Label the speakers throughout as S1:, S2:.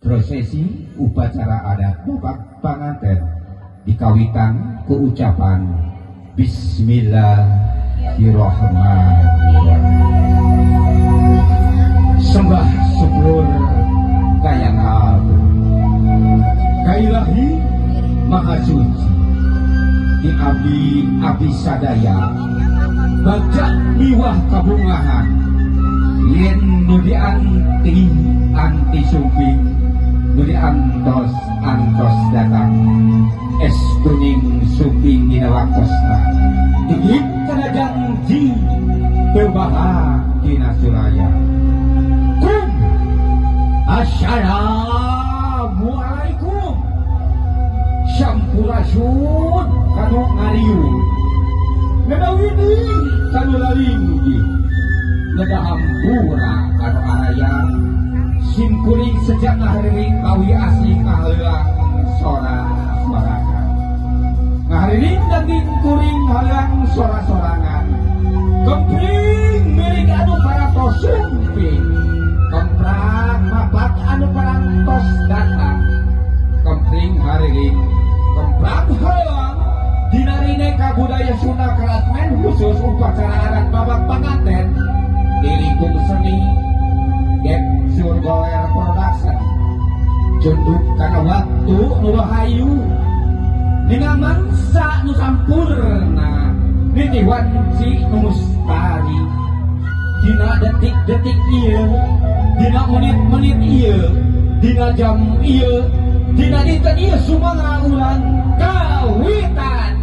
S1: Prosesi upacara adat mabak panganten dikawitan ku ucapan Bismillahirrahmanirrahim. Sembah syukur kayang agung Kailahi Maha Suci di abdi abdi sadaya bagja miwah kabungahan yen nu dianti anti sumping nu diantos antos datang estuning sumping dina waktosna digit kana janji teu bahag dina sulaya. Kum assalamualaikum sampurasun kanu ngariung neda widi kanu lalinggi neda hampura kanu araya simkuring sejak ngahariring kawi asli kaheulang sora-sorangan ngahariring daging kuring heulang sora-sorangan kempring miring anu parantos sumping kemprang mabat anu parantos datang kempring hariring kemprang heulang dinarine kabudaya Sunda Kelasmen khusus upacara adat mabak panganten di lingkung seni Get Surgoer Production cunduk kana waktu nu rahayu dina mangsa nu sampurna nini wanci nu mustari dina detik-detik ieu dina menit-menit ieu dina jam ieu dina dinten ieu sumangga urang kawitan.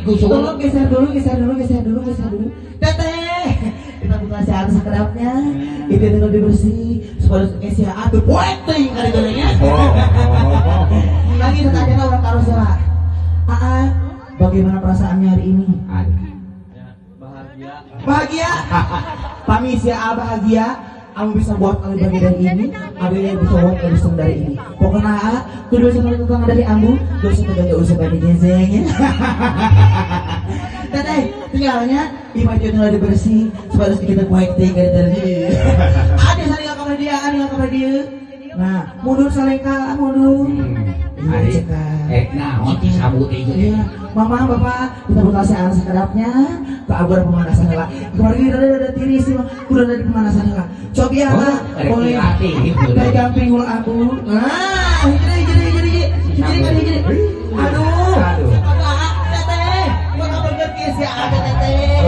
S2: Tolong geser dulu, geser dulu, geser dulu, geser dulu. Teteh, kita buka sehat sekedapnya. Itu tinggal dibersih. Supaya SHA tuh poeting kali gorengnya. Lagi tetangga orang taruh sela. Aa, bagaimana perasaannya hari ini? Bahagia. Bahagia. Pamisi ya bahagia. Ambu bisa buat lebih bahagia dari ini, ada yang bisa buat lebih senang dari ini. Pokoknya kudu bisa tetangga dari Ambu, gak usah tegang, gak usah banyak jezengnya. Teteh, tinggalnya imajin lagi bersih, supaya kita poek tinggal dari. Ada saling kamar dia, ada kamar dia. Nah, mundur salengka, mundur.
S1: Nah, onti sabu teh.
S2: Iya, mama, bapak, kita buka sean sekedapnya, ke agar pemanasan lah. Kemarin ada tiris sih, udah ada pemanasan lah. Coba ya, boleh. Pegang pinggul aku. Nah, jadi. Aduh, teteh, mau kabar gerkis ya, ada teteh.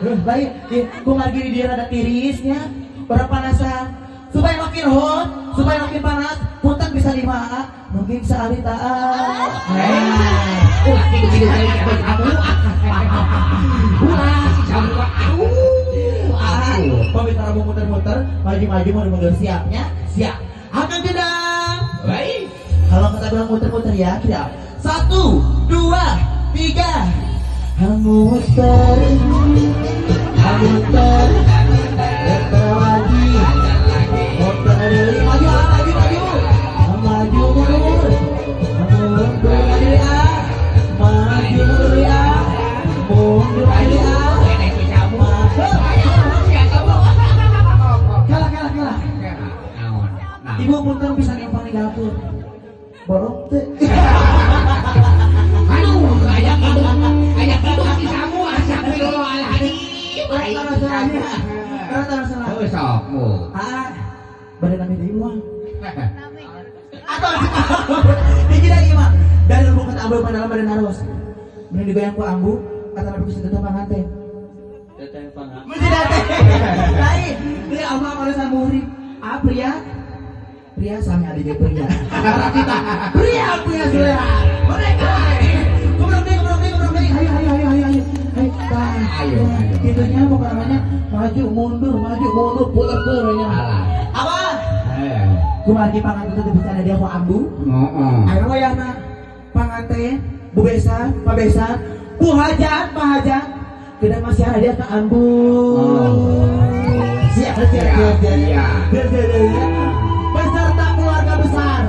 S1: Aduh,
S2: baik, kemarin dia ada tirisnya. Berpanasan supaya makin hot, supaya makin panas, punten bisa 5A, mungkin sealita A. Pemirsa mau muter-muter, maju-maju mau mundur siapnya, siap. Akan jedang.
S1: Baik.
S2: Kalau kata bilang muter-muter ya, siap. 1, 2, 3. Muter, muter. Muter lagi, muter lagi, maju, maju, maju, maju mundur, mundur lagi a, maju mundur a, mundur lagi a, kalah, kalah, kalah. Ibu punten bisa yang paling dapur, borong teh.
S1: Aduh, kayak gitu, si samu, astagfirullahaladzim.
S2: Salah.
S1: Sok mu.
S2: Ah, badan nami deui moal. Atau hiji deui mah. Dari lembut kata ambu pada badan arus. Mending digoyang ku ambu kata nabi kusi teteh panganten.
S3: Teteh panganten.
S2: Mesti dateh. Lain, deui ambu kalau sambu urip. Ah pria. Pria sami adiknya pria. Karena kita pria punya selera. Mereka. Goblok deui, goblok deui, goblok deui. Ayo ayo ayo ayo. Ayo, ayo. Gitunya pokoknya maju mundur puter-puternya. Apa? Kumargi panganten teu bisa dia ku ambu.
S1: Heeh.
S2: Ayo wayahna panganten, Bu Besan, Pak Besan, Bu Hajat, Pak Hajat. Kita masih ada dia ke ambu. Siap, siap, siap, siap. Peserta keluarga besar.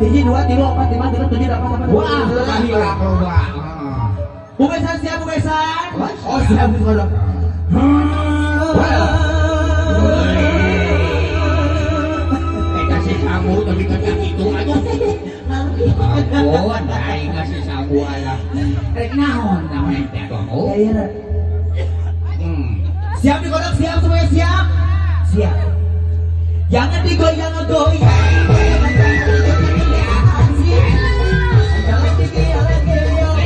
S2: 1, 2, 3, 4, 5, 6, 7, 8, 9.
S1: Wah, gila loba.
S2: Bu Besan siap, Bu Besan. Oh, siap, Bu Besan.
S1: Kasih sabu tapi kata gitu aduh. Ampun, aing kasih sabu alah. Rek naon naon teh oh.
S2: Siap digodok, siap semuanya siap. Siap. Jangan digoyang-goyang. Jangan digoyang-goyang.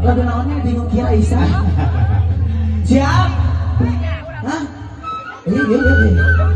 S2: Lagu naonnya bingung kira Isa. Siap? Hah? Iya, iya, iya.